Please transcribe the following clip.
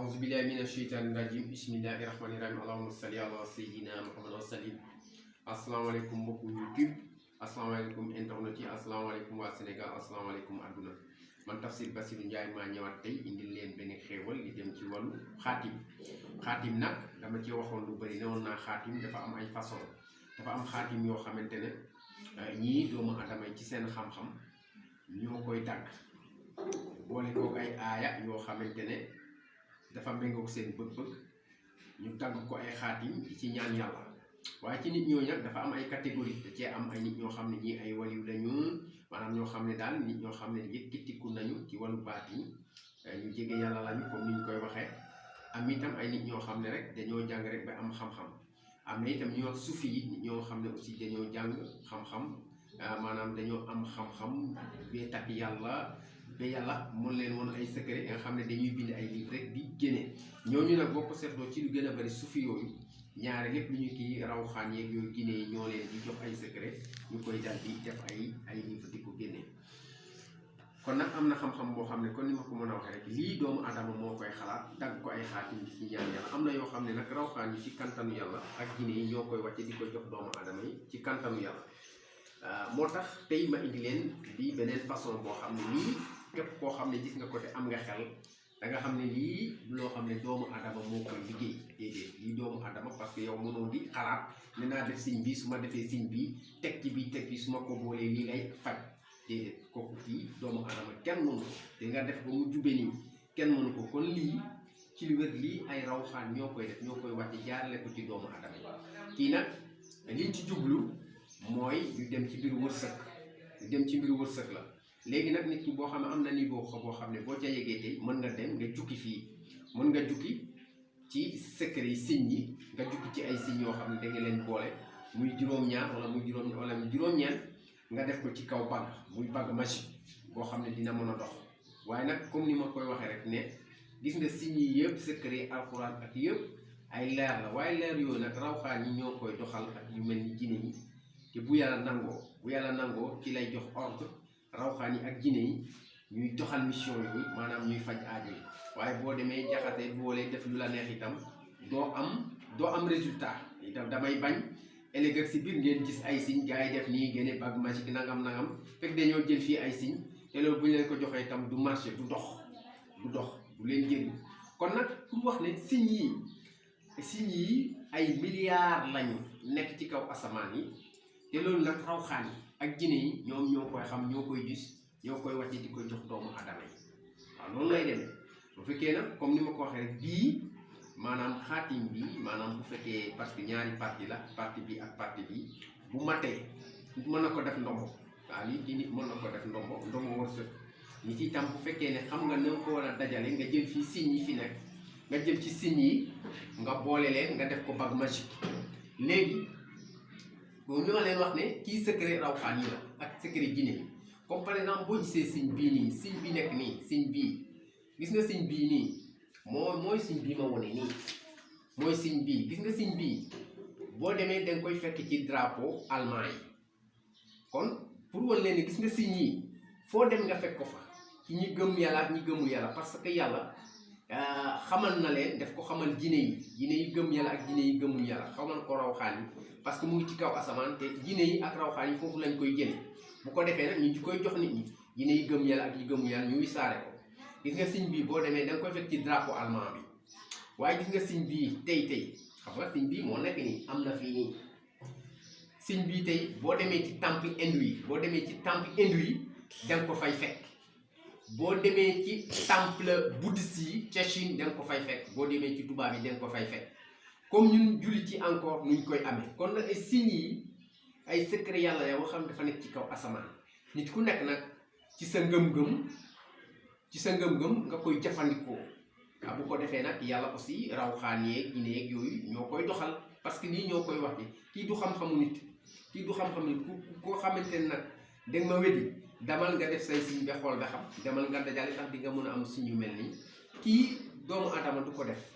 أعوذ بالله من الشيطان الرجيم بسم الله الرحمن الرحيم اللهم صل على سيدنا محمد وسلم. asalaamaaleykum mbokku YouTube, asalaamaaleykum internet yi, asalaamaaleykum waa Sénégal, asalaamaaleykum àdduna. Man Tafsir Bassirou Ndiaye maa ñëwaat tey indil leen benn xéewal li dem ci wàllu xaatim nag dama ci waxoon lu bëri newoon naa xaatim dafa am ay façon, dafa am xaatim yoo xamante ne ñii doomu adama yi ci seen xam-xam ñoo koy tàgg boole koog ay aaya yoo xamante ne dafa méngoog seen bëgg-bëgg ñu tàgg ko ay xaatim ci ñaan yàlla. waaye ci nit ñooñu nag dafa am ay catégorie da cee am ay nit ñoo xam ne ñii ay waliw lañu, maanaam ñoo xam ne daal nit ñoo xam ne yëkkatiku nañu ci wàllu baat yi, ñu jege yàlla lañu comme ni ñu koy waxee. am itam ay nit ñoo xam ne rek dañoo jàng rek ba am xam-xam. am na itam ñu wax sufi yi nit ñoo xam ne aussi dañoo jàng xam-xam, maanaam dañoo am xam-xam bee takk yàlla ba yàlla mën leen woon ay secret nga xam ne dañuy bind ay livre rek di génne. ñooñu nag boo ko seetloo ci lu gën a bari sufi yooyu ñaare lépp lu ñu kii rawxaan yeeg yooyu Guinée yi ñoo leen di jox ay secret ñu koy dal di def ay livre di ko génne. kon nag am na xam-xam boo xam ne kon ni ma ko mën a waxee rek lii doomu adama moo koy xalaat dagg ko ay xaatim ci ñaan yàlla. am na yoo xam ne nag rawxaan yi ci kantanu yàlla ak Guinée yi ñoo koy wàcce di ko jox doomu adama yi ci kantanu yàlla. moo tax tey ma indi leen bi beneen façon boo xam ne lii képp koo xam ne gis nga ko te am nga xel da nga xam ne lii loo xam ne doomu adama moo koy liggéey. déedéet lii doomu adama parce que yow mënoo di xalaat ne naa def signe bi su ma defee signe bi teg ci bi teg bi su ma ko boolee lii lay faj. déedéet kooku kii doomu adama kenn mënu ko te nga def ba mu jube nii kenn mënu ko. kon lii ci lu wér lii ay rawxaan ñoo koy def, ñoo koy wàcce jaarale ko ci doomu adama yi. kii nag liñ ci jublu mooy ñu dem ci mbiru wërsëg, ñu dem ci mbiru wërsëg la. léegi nag nit ki boo xam ne am na niveau boo xam ne boo ca yegee tey mën nga dem nga jukki fii, mën nga jukki ci secret yi signes yi, nga jukki ci ay signes yoo xam ne da nga leen boole muy juróom-ñaar wala muy juróom-ñeent nga def ko ci kaw bag muy bag magique boo xam ne dina mën a dox. waaye nag comme ni ma koy waxee rek ne gis nga signes yi yëpp secret alxuraan ak yëpp ay leer la, waaye leer yooyu nag rawxaan yi ñoo koy doxal ak yu mel ni jinne yi. te bu yàlla nangoo ci lay jox ordre rawxaan yi ak jinne yi ñuy doxal mission yooyu, maanaam ñuy faj aajo yi. waaye boo demee jaxate boole def lu la neex itam doo am résultat itam. damay bañ ëllëg si biir ngeen gis ay signes gars yi def nii génne bague magique nangam fekk dañoo jël fii ay signes te loolu bu ñu leen ko joxee itam du marché, du dox du leen jëriñ. kon nag pour wax ne signes yi ay milliards lañu nekk ci kaw asamaan yi. te loolu nag rawxaan yi ak jinne yi ñoom ñoo koy xam, ñoo koy gis, ñoo koy wàcce di ko jox doomu adama yi. waaw loolu lay demee. bu fekkee nag comme ni ma ko waxee rek bii maanaam xaatim bi maanaam bu fekkee parce que ñaari partie la, partie bi ak partie bi bu matee nit mën na ko def ndombo. waaw lii ci nit mën na ko def ndombo wërsëg. nit itam bu fekkee ne xam nga na ko war a dajale nga jël fii signes yi fi nekk nga jël ci signes yi nga boole leen nga def ko bague magique. léegi boobu li ma leen wax ne kii secret rawxaan yi la ak secret jinne yi. comme par exemple boo gisee signe bii nii, signe bi nekk nii, signe bii gis nga signe bii nii mooy signe bii ma wone nii mooy signe bii. gis nga signe bii boo demee da nga koy fekk ci drapeau allemand yi. kon pour wan leen ni gis nga signe yi foo dem nga fekk ko fa ci ñi gëm yàlla ak ñi gëmul yàlla. parce que yàlla xamal na leen, def ko xamal jinne yi gëm yàlla ak jinne yi gëmul yàlla, xamal ko rawxaan yi parce que mu ngi ci kaw asamaan. te jinne yi ak rawxaan yi foofu lañ koy jële. bu ko defee nag ñu ci koy jox nit ñi, jinne yi gëm yàlla ak yi gëmul yàlla ñuy saare ko. gis nga signe bii boo demee da nga koy fekk ci drapeau allemand bi. waaye gis nga signe bii tey xam nga signe bii moo nekk nii, am na fii nii. signe bii tey boo demee ci temple hindu yi da nga ko fay fekk. boo demee ci temple bouddhiste yi ca Chine da nga ko fay fekk. boo demee ci tubaab yi da nga ko fay fekk. comme ñun jullit ci encore nuñ koy amee. kon nag ay signes yi ay secret yàlla yoo xam dafa nekk ci kaw asamaan. nit ku nekk nag ci sa ngëm-ngëm nga koy jëfandikoo. waaw bu ko defee nag yàlla aussi rawxaan yeeg jinne yeeg yooyu ñoo koy doxal parce que lii ñoo koy wax ci kii du xam-xamu nit. koo xamante ne nag danga ma weddi demal nga def say signe ba xool ba xam, demal nga dajale tax di nga mën a am signe yu mel nii. kii doomu adama du ko def.